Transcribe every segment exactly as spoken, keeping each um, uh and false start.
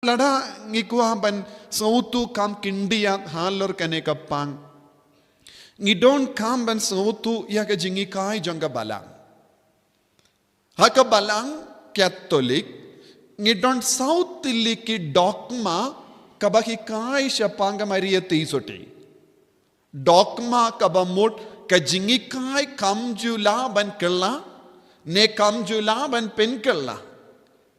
lada ngi kwah ban sngewthuh kam khyndiat halor kane ka pang, ngi donkam ban sngewthuh ïa ka jinghikai jong ka Balang. Ha ka Balang Katholik, ngi don saw tylli ki dogma kaba hikai shaphang ka Maria Theisotti. Dogma kaba mut ka jinghikai kam ju lah ban kylla, ne kam ju lah ban pynkylla.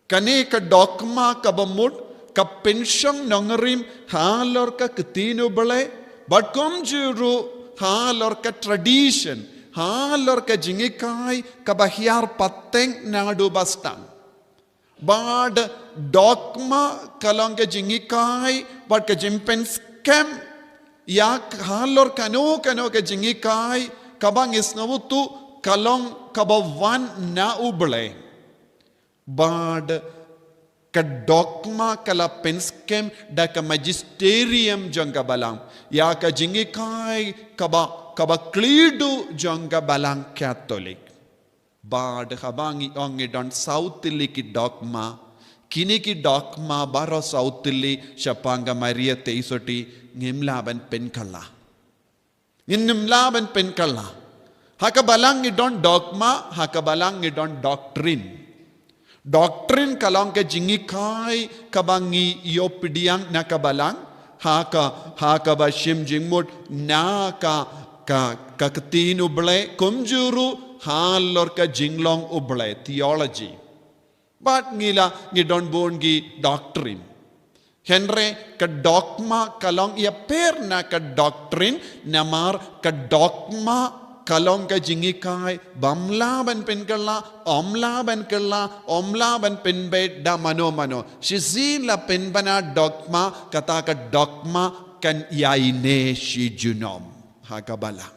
Kane ka dogma kaba mut ka pynshong nongrim halor ka ktien U Blei, bad kumjuh ruh halor ka tradition, halor ka jinghikai kaba hiar pateng naduh ba sdang. Bad dogma ka long ka jinghikai bad ka jingpynskhem ïa halor kano kano ka jinghikai kaba ngi sngewthuh ka long kaba wan na U Blei. Bad ka dogma ka la pynskhem da ka magisterium jong ka Balang ïa ka jinghikai kaba, kaba khlei duh jong ka Balang Katholik. Bad haba ngi ong ngi don saw tylli ki dogma, kine ki dogma baroh saw tylli shaphang ka Maria Theisotti ngim lah ban pynkylla. Ngin ym lah ban pynkylla. Ha ka Balang ngi don dogma, ha ka Balang ngi don doctrine. Doctrine ka long ka jinghikai kaba ngi ïoh pdiang na ka Balang, ha ka, ha kaba shim jingmut na ka, ka, ka ktien U Blei, kumjuh ruh halor ka jinglong U Blei, theology. Bad ngi la, ngi don bun ki doctrine. Hynrei ka dogma ka long ïapher na ka doctrine, namar ka dogma ka long ka jinghikai bym lah ban pynkylla, ym lah ban kylla, ym lah ban pynbeit da mano mano. Shisien la pynbna dogma, kata ka dogma kan ïaineh shi junom ha ka Balang.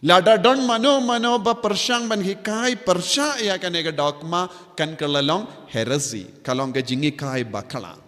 Lada don mano mano ba pyrshang ban hikai pyrshah ïa kane ka dogma, kan kylla long heresy, ka long ka jinghikai bakla.